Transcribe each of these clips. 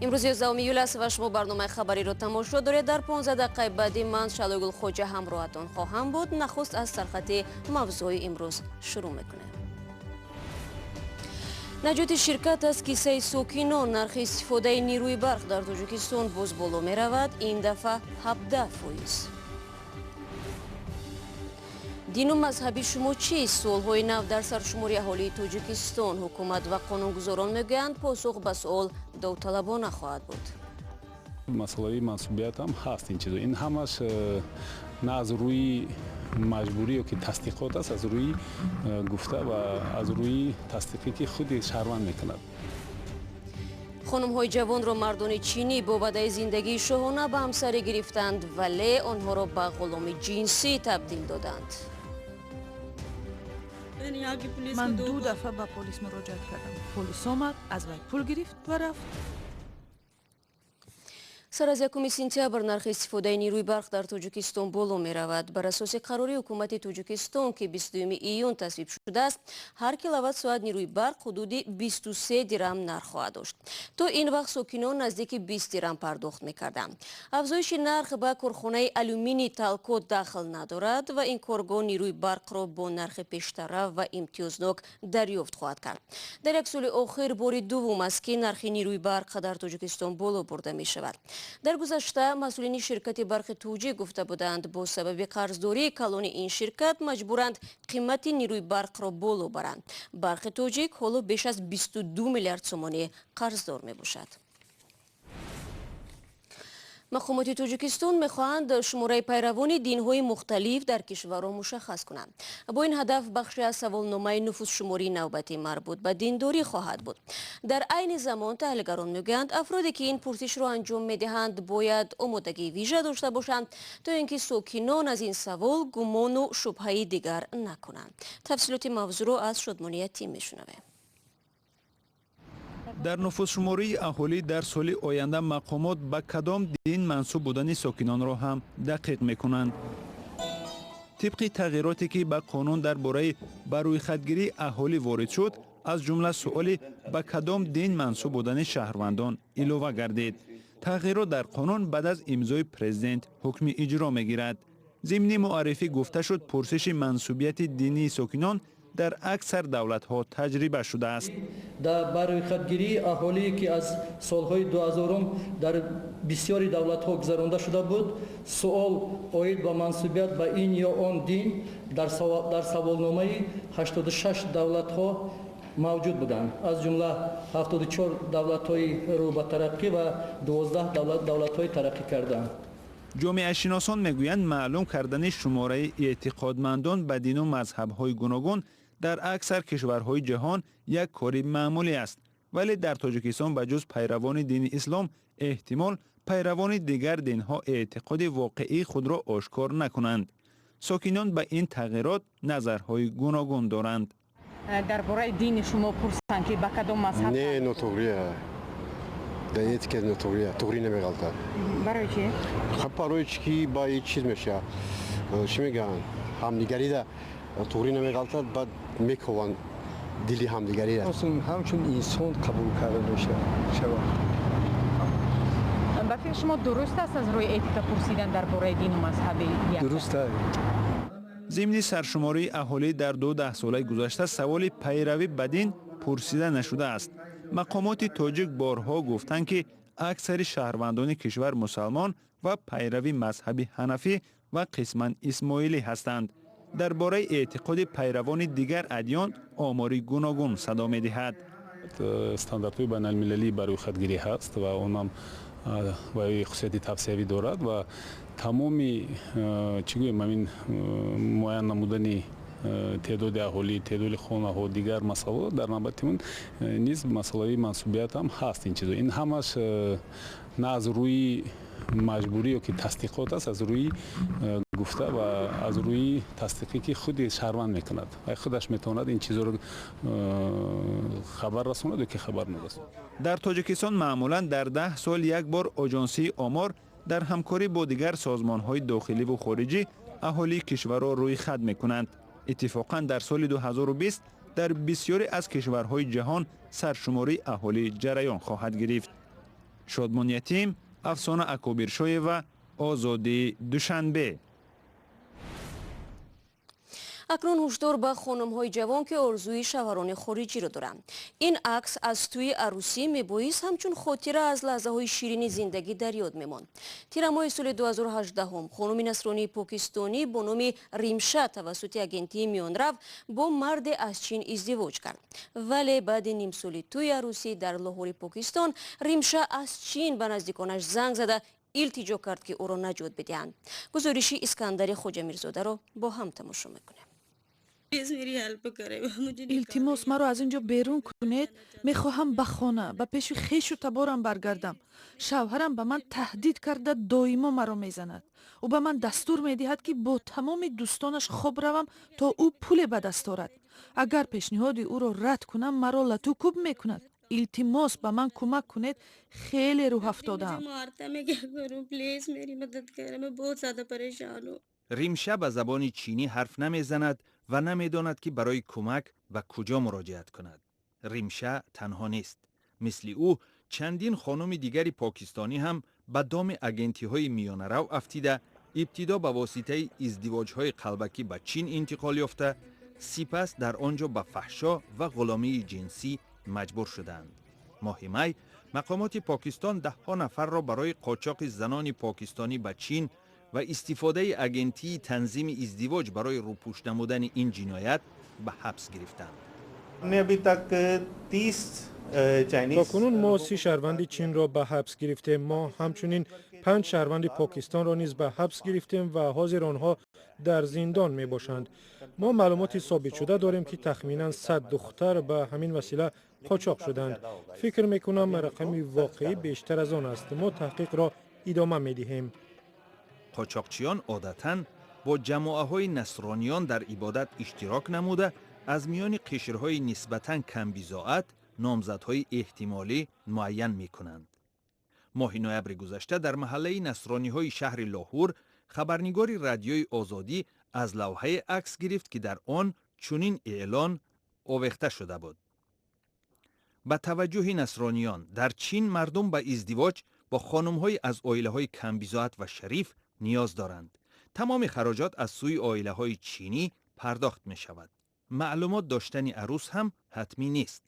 Имрӯз 11 июл аст ва шумо барномаи хабариро тамошо доред. Дар 15 дақиқаи баъдӣ ман Шалойгул Хоҷа ҳамроҳатон хоҳам буд. Нахуст аз сархати мавзӯи имрӯз шурӯъ мекунем. Наҷоти ширкат аз киссаи сокинон, нархи истифодаи нерӯи барқ дар Тоҷикистон боз боло меравад, ин дафъа 17%. Дину мазҳаби шумо чист? Суолҳои нав дар саршумори аҳолии Тоҷикистон. Ҳукумат ва қонунгузорон мегӯянд, посух ба суол довталабона хоҳад буд. Масъалаи мансубият ҳам ҳаст. Ин чизо, ин ҳамаш на аз рӯи маҷбурӣ ё ки тасдиқот аст, аз рӯи гуфта ва аз рӯи тасдиқе ки худи шаҳрванд мекунад. Хонумҳои ҷавонро мардони чинӣ бо ваъдаи зиндагии шоҳона ба ҳамсарӣ гирифтанд, вале онҳоро ба ғуломи ҷинсӣ табдил доданд. Ман ду дафъа ба полис муроҷиат кардам. Полис омад, аз вай пул гирифт ва рафт. Сар аз 1 сентябр нархи истифодаи нерӯи барқ дар Тоҷикистон боло меравад. Бар асоси қарори ҳукумати Тоҷикистон, ки 22 июн тасвиб шудааст, ҳар киловатт соат нерӯи барқ ҳудуди 23 дирам нарх хоҳад дошт. То ин вақт сокинон наздики 20 дирам пардохт мекарданд. Афзоиши нарх ба корхонаи алюминий Талко дахл надорад ва ин коргоҳ нерӯи барқро бо нархи пештара ва имтиёзнок дарёфт хоҳад кард. Дар як соли охир бори дуввум аст, ки нархи нерӯи барқ дар Тоҷикистон боло бурда мешавад. Дар гузашта масъулини ширкати Барқи Тоҷик гуфта буданд, бо сабаби қарздории калони ин ширкат маҷбуранд қимати нерӯи барқро боло баранд. Барқи Тоҷик ҳоло беш аз 22 миллиард сомонӣ қарздор мебошад. Мақомоти Тоҷикистон мехоҳанд шумораи пайравони динҳои мухталиф дар кишварро мушаххас кунанд. Бо ин ҳадаф бахше аз саволномаи нуфузшумории навбатӣ марбут ба диндорӣ хоҳад буд. Дар айни замон таҳлилгарон мегӯянд, афроде ки ин пурсишро анҷом медиҳанд, бояд омодагии вижа дошта бошанд, то ин ки сокинон аз ин савол гумону шубҳаи дигар накунанд. Тафсилоти мавзӯъро аз Шодмони Ятим мешунавем. Дар нуфузшумории аҳолӣ дар соли оянда мақомот ба кадом дин мансуб будани сокинонро ҳам дақиқ мекунанд. Тибқи тағйироте, ки ба қонун дар бораи ба рӯйхатгирии аҳолӣ ворид шуд, аз ҷумла суоли ба кадом дин мансуб будани шаҳрвандон илова гардид. Тағйирот дар қонун баъд аз имзои президент ҳукми иҷро мегирад. Зимни муаррифӣ гуфта шуд, пурсиши мансубияти динии сокинон дар аксар давлатҳо таҷриба шудааст. Дар ба рӯйхатгирии аҳолие, ки аз солҳои 2000-ум дар бисёри давлатҳо гузаронда шуда буд, суол оид ба мансубият ба ин ё он дин дар саволномаи 86 давлатҳо мавҷуд буданд, аз ҷумла 74 давлатҳои рӯ ба тараққӣ ва 12 давлатҳои тараққӣ кардаанд. Ҷомеашиносон мегӯянд, маълум кардани шумораи эътиқодмандон ба дину мазҳабҳои гуногун дар аксар кишварҳои ҷаҳон як кори маъмулӣ аст, вале дар Тоҷикистон ба ҷуз пайравони дини ислом эҳтимол пайравони дигар динҳо эътиқоди воқеии худро ошкор накунанд. Сокинон ба ин тағйирот назарҳои гуногун доранд. Дар бораи дини шумо пурсанд, ки ба кадом мазҳаб? Не, нотуғрия, дар этика нотуғрия, туғрӣ намеғалтад. Барои чӣ? Барои чӣ ки ба чиз мешавад, чӣ мегӯянд, ҳамдигарида туғрӣ намеғалтад, баъд мекованд дили ҳамдигариро. Ҳамчун инсон қабул карда мешавад. Ба фикри шумо, дуруст аст аз рӯи этика пурсидан дар бораи дину мазҳаби? Дуруст аст. Зимни саршумории аҳолӣ дар ду даҳсолаи гузашта саволи пайравӣ ба дин пурсида нашудааст. Мақомоти тоҷик борҳо гуфтанд, ки аксари шаҳрвандони кишвар мусалмон ва пайрави мазҳаби ҳанафӣ ва қисман исмоилӣ ҳастанд. Дар бораи эътиқоди пайравони дигар адён омори гуногун садо медиҳад. Стандартҳои байналмилалӣ ба рӯйхатгирӣ ҳаст ва онам ва хусусияти тавсиявӣ дорад ва тамоми, чӣ гӯем, ҳамин муайян намудани теъдоди аҳолӣ, теъдоди хонаҳо, дигар масъалаҳо, дар навбати он низ масъалаи мансубият ҳам ҳаст. Ин чизо, ин ҳамаш на аз рӯи маҷбурӣ ё ки тасдиқот аст, аз рӯи гуфта ва аз рӯи тасдиқе ки худи шаҳрванд мекунад ва худаш метавонад ин чизоро хабар расонад ё ки хабар нарасонад. Дар Тоҷикистон маъмулан дар 10 сол як бор Оҷонсии омор дар ҳамкорӣ бо дигар созмонҳои дохиливу хориҷӣ аҳолии кишварро рӯйхат мекунанд. Иттифоқан, дар соли 2020 дар бисёре аз кишварҳои ҷаҳон саршумории аҳолӣ ҷараён хоҳад гирифт. Шодмон Ятим, Афсона Акобиршоева, Озодӣ, Душанбе. Акнун ҳушдор ба хонумҳои ҷавон, ки орзуи шавҳарони хориҷиро доранд. Ин акс аз тӯи арӯсӣ мебоист ҳамчун хотира аз лаҳзаҳои ширини зиндагӣ дар ёд мемонд. Тирамоҳи соли 2018 хонуми насронии покистонӣ бо номи Римша тавассути агентии миёнрав бо марде аз Чин издивоҷ кард. Вале баъди нимсоли тӯи арӯсӣ дар Лоҳори Покистон Римша аз Чин ба наздиконаш занг зада илтиҷо кард, ки ӯро наҷот бидиҳанд. Гузориши Искандари Хоҷамирзодаро бо ҳам тамошо мекунем. Илтимос, маро аз ин ҷо берун кунед. Мехоҳам ба хона, ба пеши хешу таборам баргардам. Шавҳарам ба ман таҳдид карда, доимо маро мезанад. Ӯ ба ман дастур медиҳад, ки бо тамоми дӯстонаш хоб равам, то ӯ пуле ба даст орад. Агар пешниҳоди ӯро рад кунам, маро лату кӯб мекунад. Илтимос, ба ман кӯмак кунед, хеле рӯҳафтодаам. Римша ба забони чинӣ ҳарф намезанад ва намедонад, ки барои кӯмак ба куҷо муроҷиат кунад. Римша танҳо нест. Мисли ӯ чандин хонуми дигари покистонӣ ҳам ба доми агентиҳои миёнарав афтида, ибтидо ба воситаи издивоҷҳои қалбакӣ ба Чин интиқол ёфта, сипас дар он ҷо ба фаҳшо ва ғуломии ҷинсӣ маҷбур шуданд. Моҳи май мақомоти Покистон даҳҳо нафарро барои қочоқи занони покистонӣ ба Чин ва истифодаи агентии танзими издивоҷ барои рӯпӯш намудани ин ҷиноят ба ҳабс гирифтанд. То кунун мо 30 шаҳрванди Чинро ба ҳабс гирифтем. Мо ҳамчунин панҷ шаҳрванди Покистонро низ ба ҳабс гирифтем ва ҳозир онҳо дар зиндон мебошанд. Мо маълумоти собитшуда дорем, ки тахминан 100 духтар ба ҳамин васила қочоқ шуданд. Фикр мекунам, рақами воқеӣ бештар аз он аст. Мо таҳқиқро идома медиҳем. Қочоқчиён одатан бо ҷамоаҳои насрониён дар ибодат иштирок намуда, аз миёни қишрҳои нисбатан камбизоат номзадҳои эҳтимолӣ муайян мекунанд. Моҳи ноябри гузашта дар маҳаллаи насрониҳои шаҳри Лоҳур хабарнигори Радиои Озодӣ аз лавҳае акс гирифт, ки дар он чунин эълон овехта шуда буд: ба таваҷҷӯҳи насрониён, дар Чин мардум ба издивоҷ бо хонумҳои аз оилаҳои камбизоат ва шариф ниёз доранд. Тамоми хароҷот аз сӯи оилаҳои чинӣ пардохт мешавад. Маълумот доштани арӯс ҳам ҳатмӣ нест.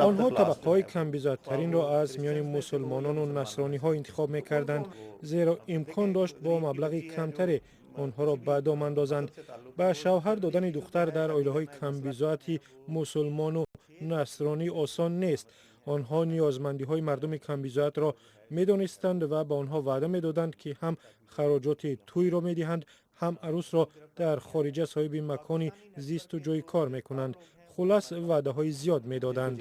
Онҳо табақаҳои камбизоаттаринро аз миёни мусулмонону насрониҳо интихоб мекарданд, зеро имкон дошт бо маблағи камтаре онҳоро ба дом андозанд. Ба шавҳар додани духтар дар оилаҳои камбизоати мусулмону насронӣ осон нест. Онҳо ниёзмандиҳои мардуми камбизоатро медонистанд ва ба онҳо ваъда медоданд, ки ҳам хароҷоти тӯйро медиҳанд, ҳам арӯсро дар хориҷа соҳиби макони зисту ҷои кор мекунанд. Хулас, ваъдаҳои зиёд медоданд.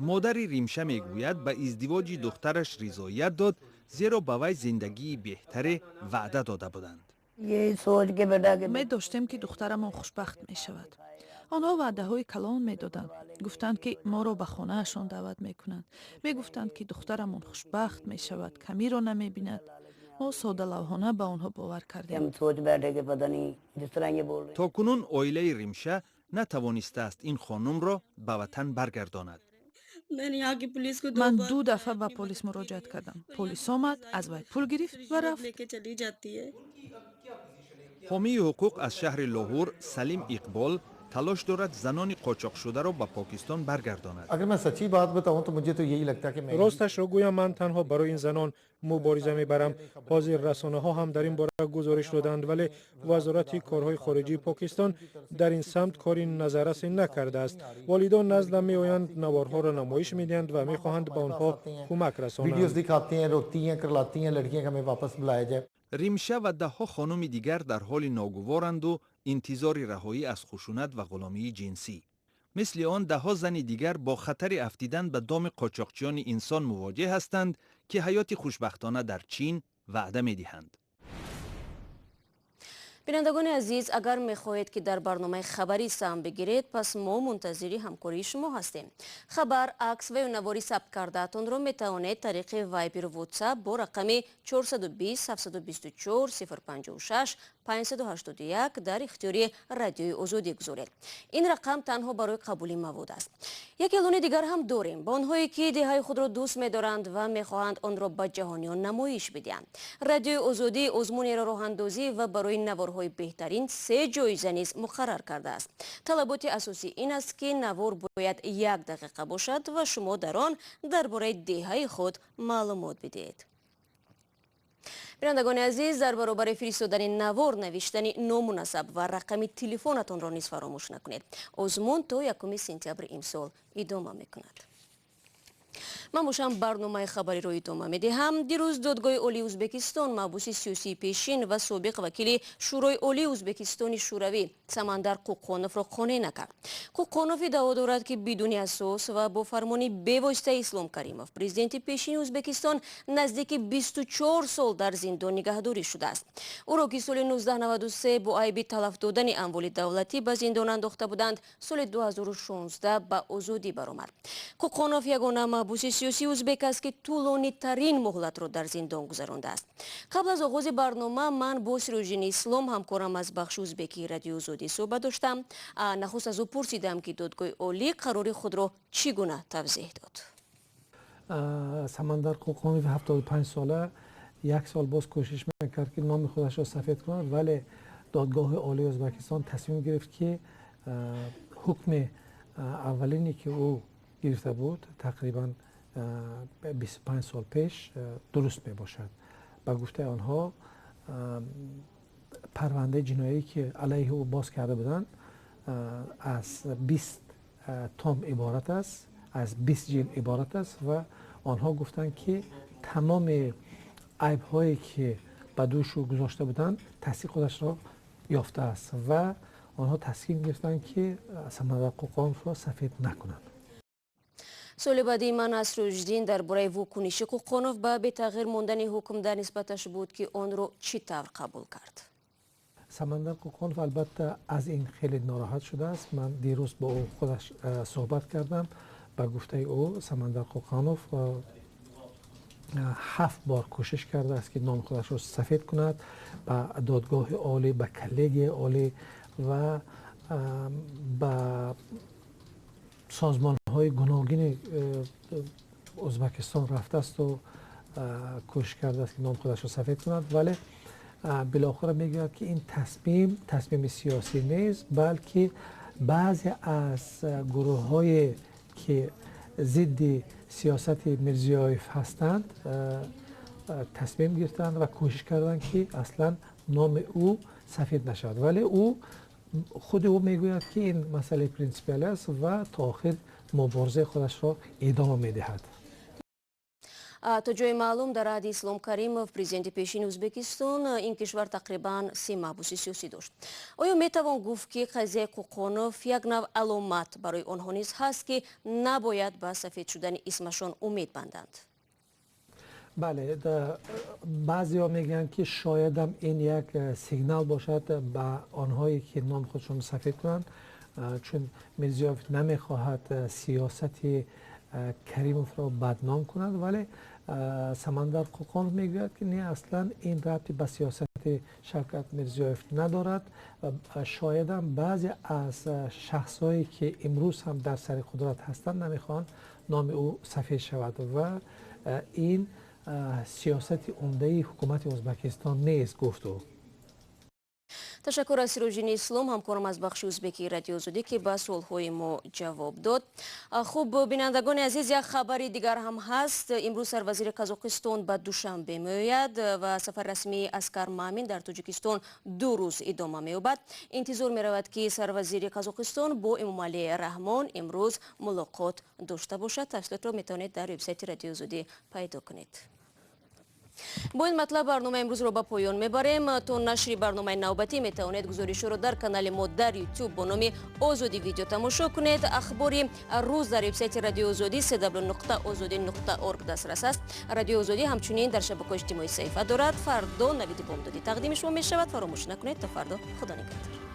Модари Римша мегӯяд, ба издивоҷи духтараш ризоят дод, зеро ба вай зиндагии беҳтаре ваъда дода буданд. Умед доштем, ки духтарамон хушбахт мешавад. Онҳо ваъдаҳои калон медоданд, гуфтанд, ки моро ба хонаашон даъват мекунанд. Мегуфтанд, ки духтарамон хушбахт мешавад, камиро намебинад. Мо содалавҳона ба онҳо бовар кардем. То кунун оилаи Римша натавонистааст ин хонумро ба ватан баргардонад. Ман ду дафъа ба полис муроҷиат кардам. Полис омад, аз вай пул гирифт ва рафт. Ҳомии ҳуқуқ аз шаҳри Лоҳур Салим Иқбол талош дорад занони қочоқшударо ба Покистон баргардонад. Росташро гӯям, ман танҳо барои ин занон мубориза мебарам. Ҳозир расонаҳо ҳам дар ин бора гузориш доданд, вале Вазорати корҳои хориҷии Покистон дар ин самт кори назаррасе накардааст. Волидон наздам меоянд, наворҳоро намоиш медиҳанд ва мехоҳанд ба онҳо кӯмак расонанд. Римша ва даҳҳо хонуми дигар дар ҳоли ногуворанду интизори раҳоӣ аз хушунат ва ғуломии ҷинсӣ. Мисли он даҳҳо зани дигар бо хатари афтидан ба доми қочоқчиёни инсон мувоҷеҳ ҳастанд, ки ҳаёти хушбахтона дар Чин ваъда медиҳанд. Бинандагони азиз, агар мехоҳед, ки дар барномаи хабарӣ саҳм бигиред, пас мо мунтазири ҳамкории шумо ҳастем. Хабар, акс ва ё навори сабт кардаатонро метавонед тариқи Вайберу Ватсап бо рақами 420 724 056. 581 дар ихтиёри Радиои Озодӣ гузоред. Ин рақам танҳо барои қабули мавод аст. Як эълони дигар ҳам дорем ба онҳое, ки деҳаи худро дӯст медоранд ва мехоҳанд онро ба ҷаҳониён намоиш бидиҳанд. Радиои Озодӣ озмунеро роҳандозӣ ва барои наворҳои беҳтарин се ҷоиза низ муқаррар кардааст. Талаботи асосӣ ин аст, ки навор бояд як дақиқа бошад ва шумо дар он дар бораи деҳаи худ маълумот бидиҳед. Бинандагони азиз, дар баробари фиристодани навор навиштани ному насаб ва рақами телефонатонро низ фаромӯш накунед. Озмун то 1 сентябри имсол идома мекунад. Ман бошам, барномаи хабариро идома медиҳам. Дирӯз Додгоҳи Олии Ӯзбекистон маҳбуси сиёсии пешин ва собиқ вакили Шӯрои Олии Ӯзбекистони Шӯравӣ Самандар Қуқоновро қонеъ накард. Қуқонов иддао дорад, ки бидуни асос ва бо фармони бевоситаи Ислом Каримов, президенти пешини Ӯзбекистон, наздики 24 сол дар зиндон нигаҳдорӣ шудааст. Ӯро, ки соли 1993 бо айби талаф додани амволи давлатӣ ба зиндон андохта буданд, соли 2016 ба озодӣ баромад. Қуқонов ягона маҳбуси сиёсии узбек аст, ки тӯлонитарин муҳлатро дар зиндон гузарондааст. Қабл аз оғози барнома ман бо Сироҷиддини Ислом, ҳамкорам аз бахши узбекии Радиои Озодӣ, суҳбат доштам. Нахуст аз ӯ пурсидам, ки Додгоҳи Олӣ қарори худро чӣ гуна тавзеҳ дод. Самандар Қуқонов 75 сола як сол боз кӯшиш мекард, ки номи худашро сафед кунад, вале Додгоҳи Олии Ӯзбекистон тасмим гирифт, ки ҳукми аввалине, ки ӯ гирифта буд тақрибан 25 сол пеш, дуруст мебошад. Ба гуфтаи онҳо, парвандаи ҷиноӣ, ки алайҳи ӯ боз карда буданд, аз 20 том иборат аст, аз 20 ҷилд иборат аст, ва онҳо гуфтанд, ки тамоми айбҳое, ки ба дӯшу гузошта буданд, тасдиқ худашро ёфтааст, ва онҳо тасмим гирифтанд, ки Самандар Қуқоновро сафед накунанд. Суоли баъдии ман аз Сироҷиддин дар бораи вокуниши Қуқонов ба бетағйир мондани ҳукм дар нисбаташ буд, ки онро чӣ тавр қабул кард. Самандар Қуқонов албатта аз ин хеле нороҳат шудааст. Ман дирӯз бо ӯ худаш суҳбат кардам. Ба гуфтаи ӯ, Самандар Қуқонов ҳафт бор кӯшиш кардааст, ки номи худашро сафед кунад, ба Додгоҳи Олӣ, ба Коллегияи Олӣ ва ба созмонҳои гуногуни Ӯзбекистон рафтаасту кӯшиш кардааст, ки номи худашро сафед кунад, вале билохира мегӯяд, ки ин тасмим тасмими сиёсӣ нест, балки баъзе аз гурӯҳҳое, ки зидди сиёсати Мирзиёев ҳастанд, тасмим гирифтанд ва кӯшиш карданд, ки аслан номи ӯ сафед нашавад. Вале ӯ худи ӯ мегӯяд, ки ин масъалаи принсипиалӣ аст ва то охир муборизаи худашро идома медиҳад. То ҷои маълум, дар аҳди Ислом Каримов, президенти пешини Ӯзбекистон, ин кишвар тақрибан се маҳбуси сиёсӣ дошт. Оё метавон гуфт, ки қазияи Қуқонов як нав аломат барои онҳо низ ҳаст, ки набояд ба сафед шудани исмашон умед банданд? Бале, баъзеҳо мегӯянд, ки шоядам ин як сигнал бошад ба онҳое, ки номи худшонро сафед кунанд, чун Мирзиёев намехоҳад сиёсати Каримовро бадном кунад. Вале Самандар Қуқонов мегӯяд, ки не, аслан ин рабти ба сиёсати Шавкат Мирзиёев надорад. Шоядам баъзе аз шахсҳое, ки имрӯз ҳам дар сари қудрат ҳастанд, намехоҳанд номи ӯ сафед шавад ва ин сиёсати умдаи ҳукумати Ӯзбекистон нест, гуфт ӯ. Ташаккур аз Сироҷиддини Ислом, ҳамкорам аз бахши узбекии Радиои Озодӣ, ки ба суолҳои мо ҷавоб дод. Хуб, бинандагони азиз, як хабари дигар ҳам ҳаст. Имрӯз сарвазири Қазоқистон ба Душанбе меояд ва сафари расмии Аскар Мамин дар Тоҷикистон 2 рӯз идома меёбад. Интизор меравад, ки сарвазири Қазоқистон бо Эмомалӣ Раҳмон имрӯз мулоқот дошта бошад. Тафсилотро метавонед дар вебсайти Радиои Озодӣ пайдо кунед. Бо ин матлаб барномаи имрӯзро ба поён мебарем. То нашри барномаи навбатӣ метавонед гузоришҳоро дар канали мо дар Ютуб бо номи Озодӣ Видео тамошо кунед. Ахбори рӯз дар вебсайти Радиои Озодӣ cw.ozodi.org дастрас аст. Радиои Озодӣ ҳамчунин дар шабакаҳои иҷтимоӣ саҳифа дорад. Фардо Навиди бомдодӣ тақдими шумо мешавад. Фаромӯш накунед. То фардо, худо нигаҳдор.